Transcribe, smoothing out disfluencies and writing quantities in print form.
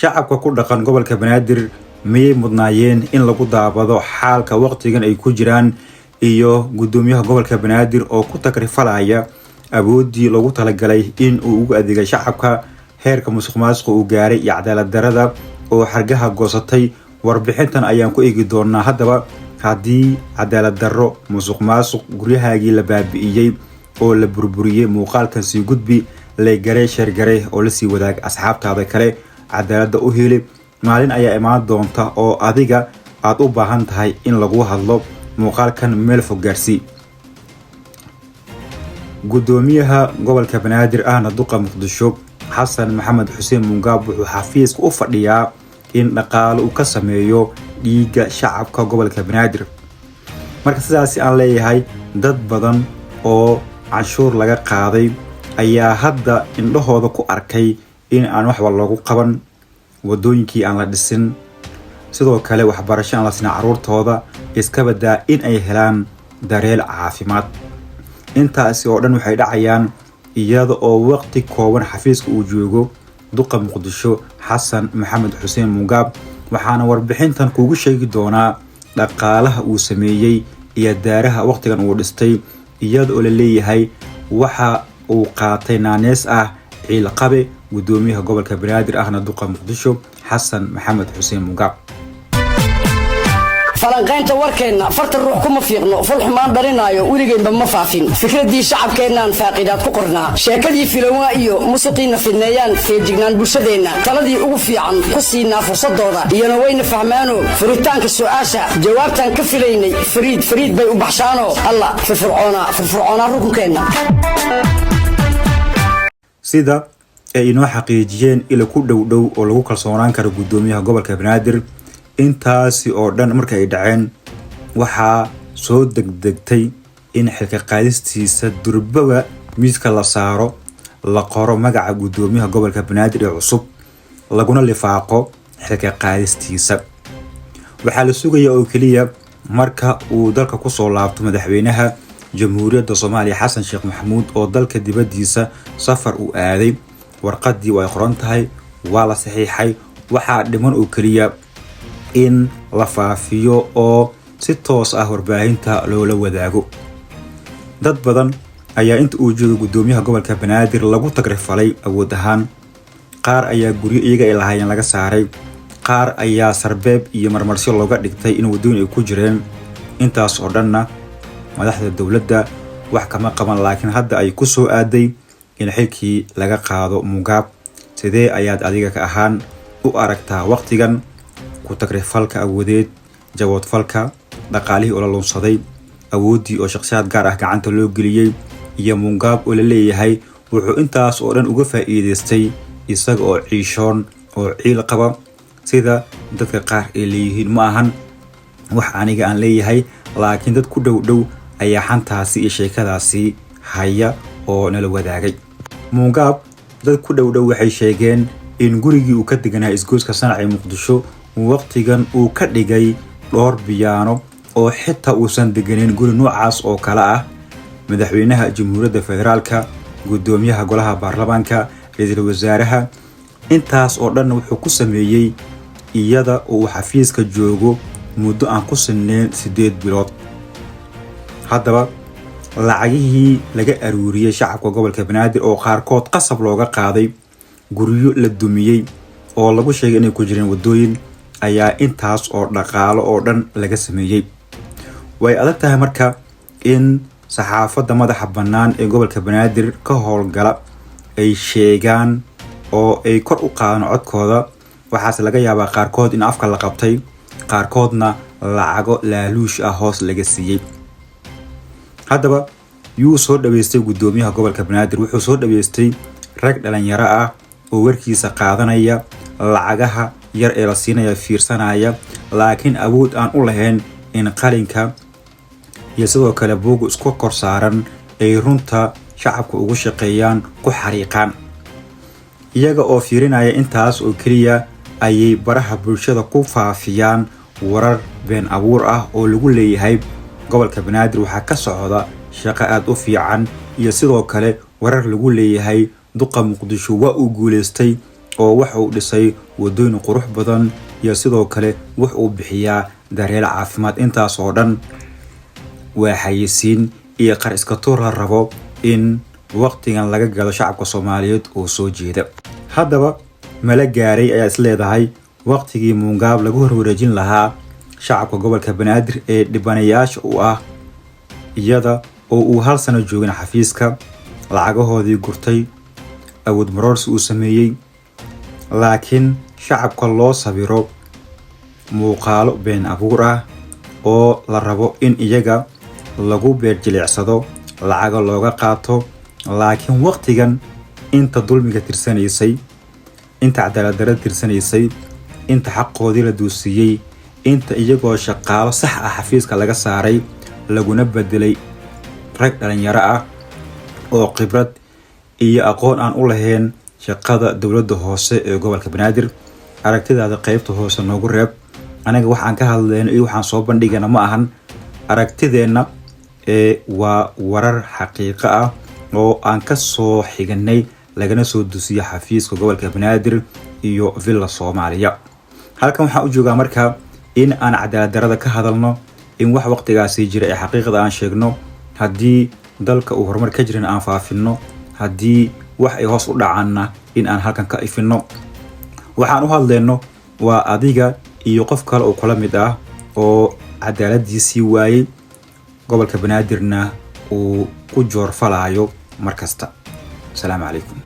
Shacabka ku dhaqan gobolka Banaadir miyay mudnaayeen in lagu daabado xaalka waqtigan ay ku jiraan, iyo gudoomiyaha gobolka Banaadir oo ku takrifalaya awooddii loogu talagalay in uu ugu adeegay shacabka, heerka musuqmaasuqa uu gaaray iyo cadaalad darada oo xargaha goosatay? Warbixintan ayaan ku eegi doonaa. Haddaba, haddii cadaalad darro, musuq maasuq, guryahaagii la baabi'iyey oo la burburiyey, muuqaalkan sii gudbi, like garee, share garee oo lasii wadaag asxaabtaada kale. Cadaaladda u heli. Maalin ayaa imaan doonta oo adiga aad u baahan tahay in lagu hadlo. Muuqaalkan meel fog gaarsii. Gudoomiyaha gobolka Banaadir ahna duqa Muqdisho, Xasan Maxamed Xuseen Mungaab, wuxuu xafiiska u fadhiyaa in dhaqaalo uu ka sameeyo dhiigga shacabka gobolka Banaadir. Marka sidaasi aan leeyahay, dad badan oo canshuur laga qaaday ayaa hadda indhahooda ku arkay in aan waxba loogu qaban, wadooyinkii aan la dhisin, sidoo kale waxbarasho aan la sin caruurtooda, iska badaa in ay helaan daryeel caafimaad. Intaasi oo dhan waxay dhacayaan iyada oo waqti kooban xafiiska uu joogo duqa Muqdisho, Xasan Maxamed Xuseen Mugaab. Waxaana warbixintan kuugu sheegi doonaa dhaqaalaha uu sameeyey iyo daaraha waqtigan uu dhistay, iyada oo la leeyahay waxa uu qaatay naanees ah ciilqabe, gudoomiyaha gobolka Banaadir ahna duqa Muqdisho, Xasan Maxamed Xuseen Mugaab. Falanqaynta warkeenna farta ruux kuma fiiqno, fal xumaan dhalinaayo weligeynba ma faafin. Fikraddii shacabkeennaan faaqidaad ku qornaa, sheekadii filowaa iyo musuqiina fidneeyaan, feejignaan bulshadeenna taladii ugu fiican ku siinaa fursadooda, iyana wayna fahmaano. Furitaanka su'aasha jawaabtaan ka filaynay, fariid fariid bay u baxshaano. Alla firfircoonaa, firfircoonaa rukunkeenna. Sida ay inoo xaqiijiyeen ila ku dhow dhow oo lagu kalsoonaan karo gudoomiyaha gobolka Banaadir, intaasi oo dhan marka ay dhaceen, waxaa soo degdegtay in xilka qaadistiisa durbaba miiska la saaro, la qoro magaca gudoomiyaha gobolka Banaadir ee cusub, laguna lifaaqo xilka qaadistiisa. Waxaa la sugayaa oo keliya marka uu dalka kusoo laabto madaxweynaha Jamhuuriyadda Soomaaliya, Xasan Sheekh Maxamuud, oo dalka dibaddiisa safar uu aaday. Warqadii way qoran tahay, waa la saxiixay, waxaa dhiman oo keliya in la faafiyo oo si toos ah warbaahinta loola wadaago. Dad badan ayaa inta uu joogay gudoomiyaha gobolka Banaadir lagu tagrifalay awood ahaan. Qaar ayaa guryo iyaga ay lahaayeen laga saaray, qaar ayaa sarbeeb iyo marmarsyo looga dhigtay in waddooyin ay ku jireen. Intaas oo dhanna madaxda dowladda wax kama qaban, laakiin hadda ay ku soo aaday in xilkii laga qaado Mugaab. Sidee ayaad adiga ka ahaan u aragtaa waqtigan ku tagrifalka awoodeed, jaboodfalka, dhaqaalihii oo la lunsaday, awooddii oo shakhsiyaad gaar ah gacanta loo geliyey, iyo Mungaab oo la leeyahay wuxuu intaas oo dhan uga faa'iidaystay isaga oo ciishoon oo ciil qaba, sida dadka qaar ay leeyihiin? Ma ahan wax aniga aan leeyahay, laakiin dad ku dhow dhow ayaa xantaasi iyo sheekadaasi haya oo nala wadaagay. Mungaab dad ku dhow dhow waxay sheegeen in gurigii uu ka deganaa isgoyska Sanac ee Muqdisho waqtigan uu ka dhigay dhowr biyaano, oo xitaa uusan deganeyn guri noocaas oo kale ah. Madaxweynaha Jamhuuriyadda Federaalka, gudoomiyaha golaha baarlamaanka, ra-iisul wasaaraha, intaas oo dhan wuxuu ku sameeyey iyada oo uu xafiiska joogo muddo aan ku sinneyn 8 bilood. Haddaba, lacagihii laga aruuriyey shacabka gobolka Banaadir oo qaarkood qasab looga qaaday, guryo la dumiyey oo lagu sheegay inay ku jireen waddooyin, ayaa intaas oo dhaqaalo oo dhan laga sameeyey. Way adag tahay marka in saxaafadda madaxa bannaan ee gobolka Banaadir ka howlgala ay sheegaan oo ay kor u qaadaan codkooda. Waxaase laga yaabaa qaarkood in afka la qabtay, qaarkoodna lacago laaluush ah hoos laga siiyey. Haddaba, yuu soo dhaweystay guddoomiyaha gobolka Banaadir? Wuxuu soo dhaweystay rag dhalinyaro ah oo warkiisa qaadanaya, lacagaha yar ee la siinaya fiirsanaya, laakiin awood aan u lahayn in qalinka iyo sidoo kale buuga isku kor saaran ay runta shacabka ugu shaqeeyaan ku xariiqaan. Iyaga oo fiirinaya intaas oo keliya ayay baraha bulshada ku faafiyaan warar been abuur ah oo lagu leeyahay gobolka Banaadir waxaa ka socda shaqo aada u fiican, iyo sidoo kale warar lagu leeyahay duqa Muqdisho waa uu guuleystay oo waxa uu dhisay Wadooyin qurux badan iyo sidoo kale wax uu bixiyaa daryeel caafimaad. Intaas oo dhan waa xayisiin iyo qar iska tuur la rabo in waqtigan laga galo shacabka Soomaaliyeed oo soo jeeda. Haddaba, mala gaaray ayaa is leedahay waqtigii Muungaab lagu horwareejin lahaa shacabka gobolka Banaadir ee dhibanayaasha u ah, iyada oo uu hal sano joogin xafiiska, lacagahoodii gurtay, awood maroorsi uu sameeyey, laakiin shacabka loo sawiro muuqaalo been abuur ah oo la rabo in iyaga lagu beerjilicsado, lacaga looga qaato? Laakiin waqtigan inta dulmiga tirsanaysay, inta cadaaladdarada tirsanaysay, inta xaqoodii la duusiiyey, inta iyagoo shaqaalo sax ah xafiiska laga saaray laguna bedelay rag dhalinyaro ah oo khibrad iyo aqoon aan u lahayn shaqada dowladda hoose ee gobolka Banaadir. Aragtidaada qeybta hoose noogu reeb. Aniga waxaan ka hadlayno iyo waxaan soo bandhigana ma ahan aragtideenna ee waa warar xaqiiqo ah oo aan ka soo xiganay, lagana soo dusiyo xafiiska gobolka Banaadir iyo Villa Soomaaliya. Halkan waxaan u joogaa marka in aan cadaalad darada ka hadalno, in wax waqtigaasi jira ee xaqiiqda aan sheegno, haddii dalka uu horumar ka jirin aan faafino, haddii wax ay hoos u dhacaanna in aan halkan ka ifino. Waxaan u hadlayno waa adiga iyo qof kale oo kula mid ah oo cadaaladiisii waayey, gobolka Banaadirna uu ku joorfalayo mar kasta. Asalaamu calaykum.